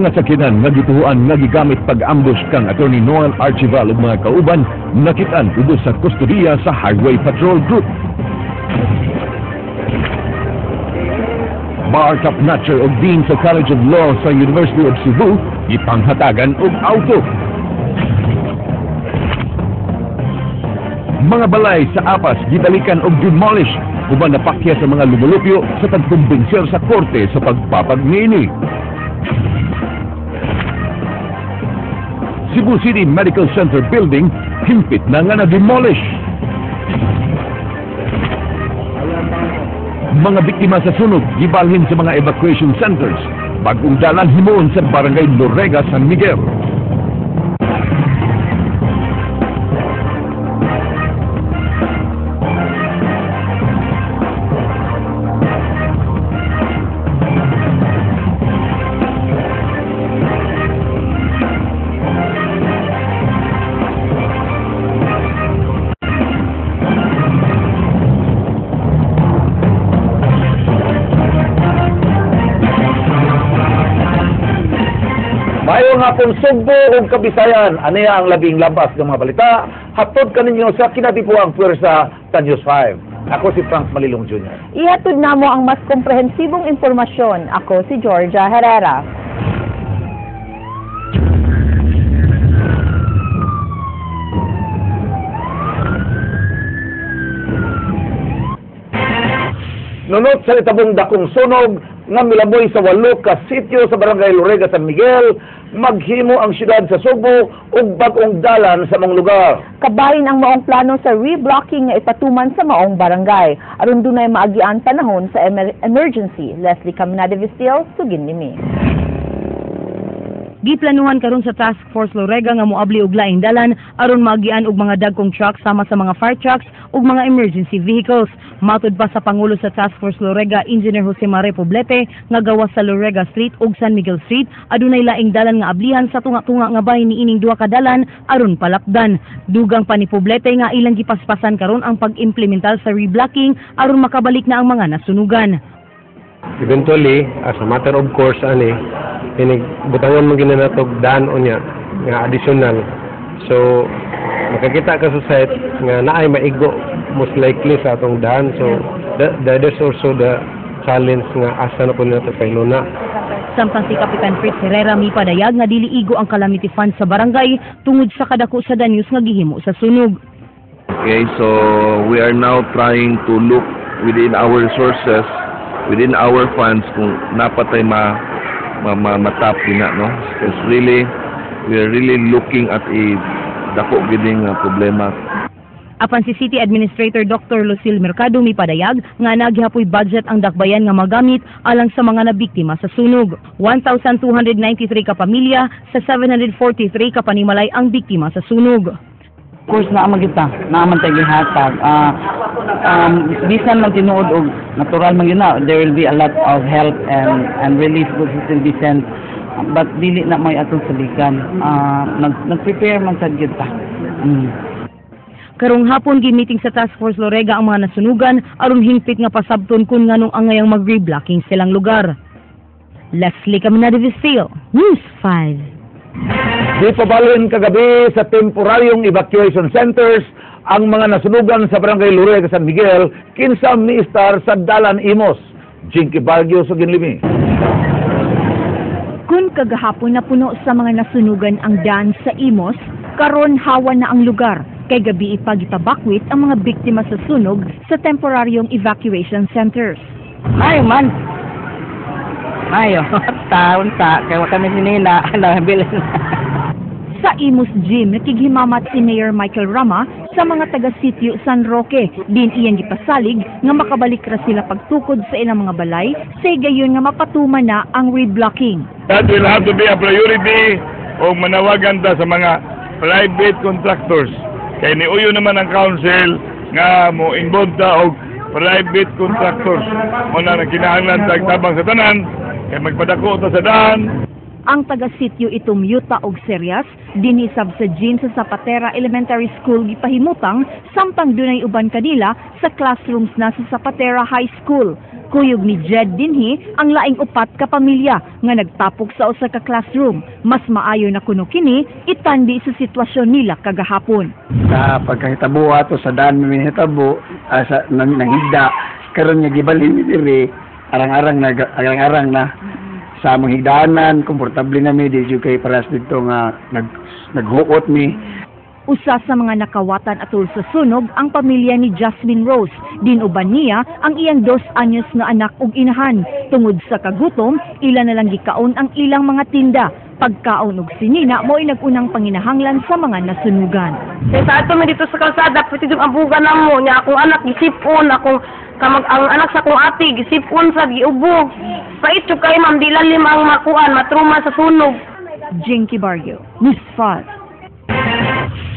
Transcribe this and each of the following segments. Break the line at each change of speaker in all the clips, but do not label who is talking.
Mga sakyanan nga gituhuan nga gigamit pag-ambush kang Attorney Noel Archival ug mga kauban nakitaan ubos sa kustodiya sa Highway Patrol Group. Bar top notcher og dean sa College of Law sa University of Cebu gipanghatagan og auto. Mga balay sa Apas gibalikan og demolish uban napakya sa mga lumulupyo sa pagkumbinser sa korte sa pagpapag niini. Cebu City Medical Center building himpit na nga na-demolish. Mga biktima sa sunog gibalhin sa mga evacuation centers. Bagong dalan himuon sa Barangay Lorega, San Miguel.
Maayong hapon Sugbo ug Kabisayan, aniya ang labing labas ng mga balita. Hatod kaninyo sa kinatipuang puwersa sa News 5. Ako si Franz Malilong Jr.
Ihatod namo ang mas komprehensibong impormasyon. Ako si Georgia Herrera.
Nunot sa itabong dakong sunog nga milaboy sa 8 ka sityo sa Barangay Lorega, San Miguel, maghimo ang siyudad sa Sugbo ug bag-ong dalan sa mga lugar.
Kabahin ang maong plano sa reblocking nga ipatuman sa maong barangay. Aron dunay maagian panahon sa emergency. Leslie Caminada Vistil, sugin nimi.
Giplanuhan karon sa Task Force Lorega nga moabli og laing dalan aron maagian og mga dagkong truck sama sa mga fire trucks ug mga emergency vehicles. Matud pa sa pangulo sa Task Force Lorega, Engineer Jose Mare Poblete, nga gawas sa Lorega Street ug San Miguel Street, adunay laing dalan nga ablihan sa tunga-tunga nga bahin niining duha ka dalan aron palapdan. Dugang pa ni Poblete nga ilang gipaspasan karon ang pag-implementar sa reblocking aron makabalik na ang mga nasunugan.
Eventually, as a matter of course, ani, butangan mo ginanatog daan o niya, nga additional. So, makakita ka sa site nga naay maigo most likely sa atong daan. So, that is also the challenge nga asa na po nila pailuna.
Samtang si Kapitan Fritz Herrera mipadayag nga dili igo ang calamity fund sa barangay tungod sa kadako sa danyos nga gihimo sa sunog.
Okay, so we are now trying to look within our resources, within our funds kung napatay matap din na, no? Because really, we are really looking at a dako giding problema.
Apan si City Administrator Dr. Lucille Mercado mipadayag nga naghihapoy budget ang dakbayan nga magamit alang sa mga nabiktima sa sunog. 1,293 ka pamilya sa 743 ka panimalay ang biktima sa sunog.
Of course, naaman kita, naaman tayo gihatag. Bisan man tinuod og natural man yun na, there will be a lot of help and relief goods that will be sent. But dili na may atong saligan. Nag-prepare man sad gyud ta.
Karong hapon gi-meeting sa Task Force Lorega ang mga nasunugan aron hingpit nga pasabton kun nganong angayang mag-reblocking silang lugar. Leslie Caminada Vistil, News 5.
Di pabalhin kagabi sa temporaryong evacuation centers ang mga nasunugan sa Barangay Lorega, San Miguel, kinsa miistar sa Dalan Imos. Jinky Baguio sa Ginlimi.
Kung kagahapon na puno sa mga nasunugan ang daan sa Imos, karon hawa na ang lugar. Kay gabi ipagipabakwit ang mga biktima sa sunog sa temporaryong evacuation centers.
Mayo man. Mayo. Taon ta, kay wa kami sinina, nabilin.
Sa Imos Gym, nakighimamat si Mayor Michael Rama sa mga taga-sitio San Roque. Din iyang gipasalig nga makabalik ra sila pagtukod sa ilang mga balay sa higayon nga mapatuman na ang reblocking.
That will have to be a priority o manawagan ta sa mga private contractors. Kay niuyo naman ang council nga mo involved ta og private contractors. Mo na kinahanglan tag tabang sa tanan kay magpadako ta sa daan.
Ang taga-sitio itong Yuta og Serias, dinisab sa gym sa Zapatera Elementary School gipahimutang samtang dunay uban kanila sa classrooms na sa Zapatera High School. Kuyog ni Jed dinhi ang laing upat ka pamilya nga nagtapok sa usa ka classroom. Mas maayo na kuno kini itandi sa sitwasyon nila kagahapon.
Sa pagkahitabo ato sa daan mi hitabo, sa nanghigda karon nga gibalhin mi diri, arang-arang na, arang-arang na sa among higdaanan, komportable na mi, di jud kay paras didto nga naghuot mi.
Usa sa mga nakawatan atol sa sunog ang pamilya ni Jasmine Rose. Dinuban niya ang iyang 2 anyos nga anak ug inahan. Tungod sa kagutom, ila na lang gikaon ang ilang mga tinda. Pagkaon ug sinina mo'y nag-unang panginahanglan sa mga nasunugan.
Kaya sa ato mi dito sa kalsada, pwede yung abugan na mo niya akong anak gisipon, akong kamag ang anak sa akong ate gisipon sa giubo. Pait jud kay, ma'am, di lalim ang makuan, matruma sa sunog.
Jinky Barrio, News 5.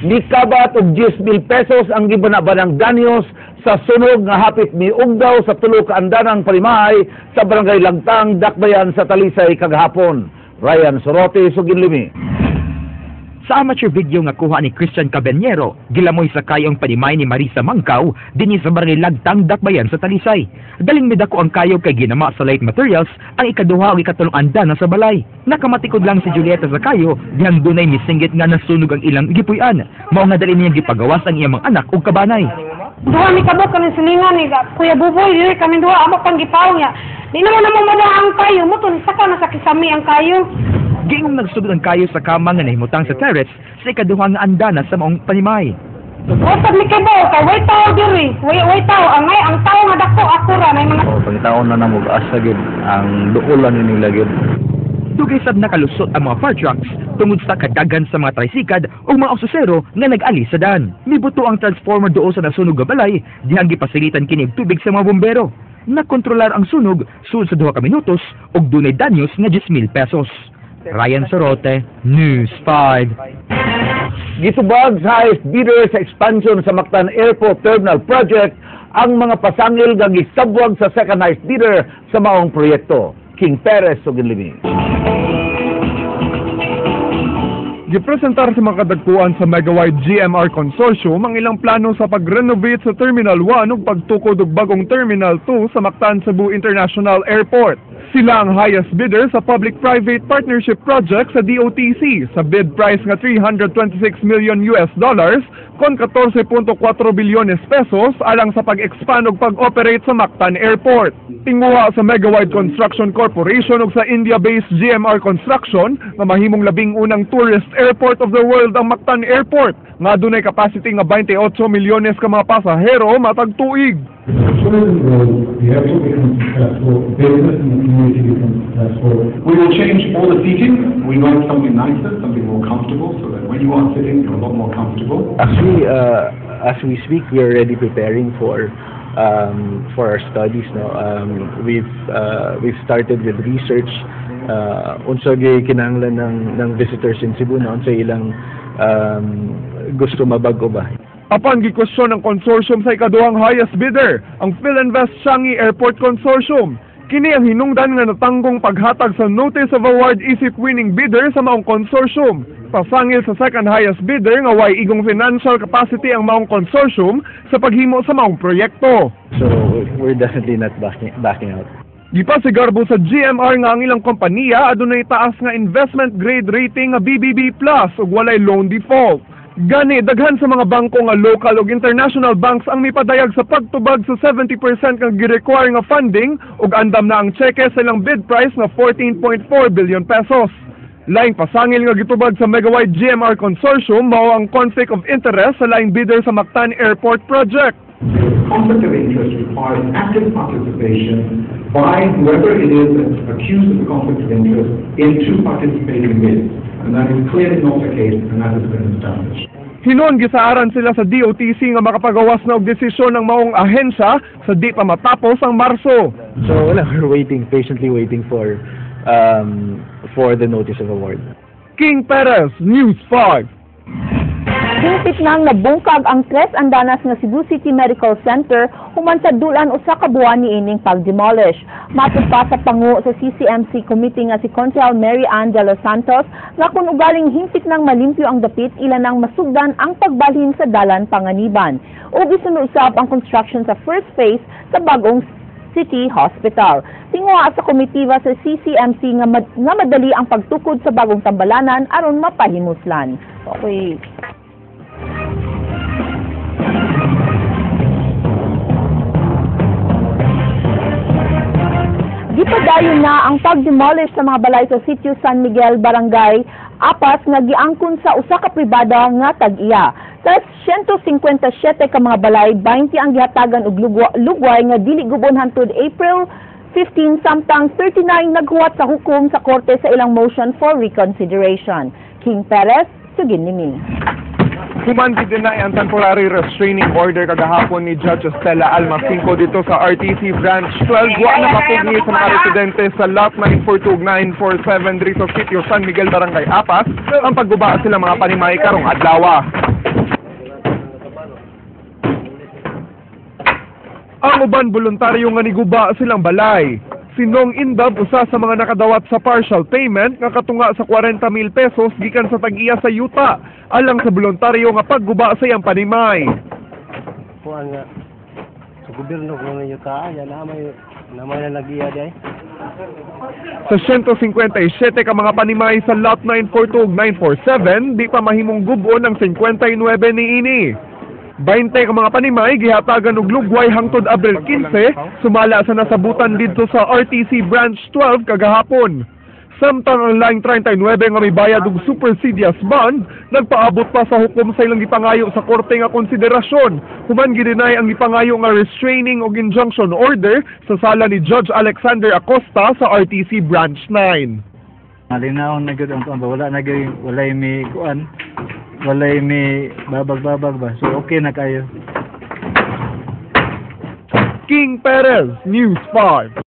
Nikabat og 10,000 pesos ang gibana-banang danyos sa sunog nga hapit miugdaw sa tulo ka andanang panimalay sa Barangay Lagtang, Dakbayan sa Talisay kagahapon. Ryan Sorote, Suginlimi.
Sa amateur video nga kuha ni Christian Caballero, gilamoy sa kayong panimay ni Marisa Mangkaw dinhi sa Barangay Lagtang, Dakbayan sa Talisay. Daling midako ang kayo kay ginama sa light materials ang ikaduha o ikatulong andana sa balay. Nakamatikod lang si Julieta sa kayo dihang dunay misinggit nga nasunog ang ilang gipuy-an. Mao nga dali niyang gipagawas ang iyang mga anak ug kabanay.
Duha mi kabuk kami silingan ni Kuya Buboy, diri kami duha amo pang gipaw niya. Di naman namo madaha ang kayo mo to saka na sa kisami ang kayo.
Giingong nagsugod ang kayo sa kama nga nahimutang sa terrace sa ikaduha nga andana sa maong panimay.
Usab mi kay kay way tao diri, way tao angay ang tao nga dako ako ra nay mga
O, pangitaon na namo asa gyud ang duolan ni nila gyud.
Dugay sab nakalusot ang mga fire trucks tungod sa kadaghan sa mga trisikad o mga osusero nga nag-ali sa daan. Mibuto ang transformer duol sa nasunog nga balay dihang gipasilitan kini og tubig sa mga bombero. Nakontrolar ang sunog sulod sa 2 ka minutos ug dunay danyos nga 10,000 pesos. Ryan Sorote, News 5.
Gitubag sa highest bidder sa expansion sa Mactan Airport Terminal Project ang mga pasangil nga gisabwag sa second highest bidder sa maong proyekto. King Perez, Suginlimi.
Gipresentar sa mga kadagkuan sa Megawide GMR Consortium ang ilang plano sa pag-renovate sa Terminal 1 ug pagtukod og bagong Terminal 2 sa Mactan Cebu International Airport. Sila ang highest bidder sa Public-Private Partnership Project sa DOTC sa bid price nga US$326 million kon 14.4 bilyones pesos alang sa pag-expand ug pag-operate sa Mactan Airport. Tinguha sa Megawide Construction Corporation ug sa India-based GMR Construction nga mahimong labing unang tourist airport of the world ang Mactan Airport nga dunay capacity nga 28 milyones ka mga pasahero matag tuig.
Tourism grows, the airport becomes successful, business in the community becomes successful. We will change all the seating. We want something nicer, something more comfortable, so that when you are sitting, you're a lot more comfortable.
Actually, as we speak, we are already preparing for our studies. No, we've started with research. Unsa gyud kinahanglan ng visitors in Cebu, no? Unsa ilang gusto mabago ba?
Apan gikwestiyon ng consortium sa ikaduhang highest bidder, ang Filinvest Changi Airport Consortium. Kini ang hinungdan nga natanggong paghatag sa notice of award isip winning bidder sa maong consortium. Pasangil sa second highest bidder nga way igong financial capacity ang maong consortium sa paghimo sa maong proyekto.
So we're definitely not backing out.
Gipasigarbo sa GMR nga ang ilang kompanya adunay taas nga investment grade rating nga BBB+ ug walay loan default. Gani daghan sa mga bangko nga local ug international banks ang mipadayag sa pagtubag sa 70% nga gi-require nga funding ug andam na ang tseke sa ilang bid price nga 14.4 billion pesos. Laing pasangil nga gitubag sa Megawide GMR Consortium mao ang conflict of interest sa laing bidder sa Mactan Airport Project.
Conflict of interest requires active participation by whoever it is that's accused of the conflict of interest in two participating bids. And that is clearly not the case, and that has been established.
Hinon gisaaran sila sa DOTC nga makapagawas na og desisyon ng maong ahensya sa di pa matapos ang Marso.
So wala, we're waiting, patiently waiting for the notice of award.
King Perez, News 5.
Hingpit nang nabungkag ang Tres Andanas nga Cebu City Medical Center human sa dulan 1 ka buwan niining pag-demolish. Matud pa sa pangu sa CCMC committee nga si Konsehal Mary Ann de los Santos nga kung ugaling hingpit nang malimpyo ang dapit, ila nang masugdan ang pagbalhin sa dalan Panganiban. Ug isunod usab ang construction sa first phase sa bagong City Hospital. Tinguha sa komitiba sa CCMC nga madali ang pagtukod sa bagong tambalanan aron mapahimuslan. Okay. Gipadayon na ang pag-demolish sa mga balay sa Sitio San Miguel, Barangay Apas nga giangkon sa usa ka pribada nga tag-iya. Sa 157 ka mga balay, 20 ang gihatagan og lugway nga dili gubon hangtod April 15, samtang 39 naghuwat sa hukom sa korte sa ilang motion for reconsideration. King Perez, sugin ni Mi.
Human gideny ang temporary restraining order kagahapon ni Judge Stella Alma 5 dito sa RTC Branch 12. Wa na mapugni sa mga residente sa Lot 942 ug 947 diri sa Sitio San Miguel, Barangay Apas ang pagguba sila mga panimay karong adlaw. Ang uban voluntaryo nga niguba silang balay. Si Nong Indab, usa sa mga nakadawat sa partial payment nga katunga sa 40,000 pesos gikan sa tag-iya sa yuta alang sa voluntaryo nga pagguba sa iyang panimay.
Kuan nga sa gobyerno ko nga yuta, yan na may na nag-iya di ay.
Sa 157 ka mga panimay sa Lot 942 ug 947, di pa mahimong gub-on ang 59 niini. 20 ka mga panimay gihatagan og lugway hangtod Abril 15, sumala sa nasabutan didto sa RTC Branch 12 kagahapon. Samtang ang laing 39 nga mibayad og supersedious bond, nagpaabot pa sa hukom sa ilang gipangayo sa korte nga konsiderasyon. Human gideny ang gipangayo nga restraining og injunction order sa sala ni Judge Alexander Acosta sa RTC Branch 9.
Malinaw na gyud ang kuan ba, wala na gyud, walay mi kuan, walay mi babag-babag ba. So okay na kayo.
King Perez, News 5.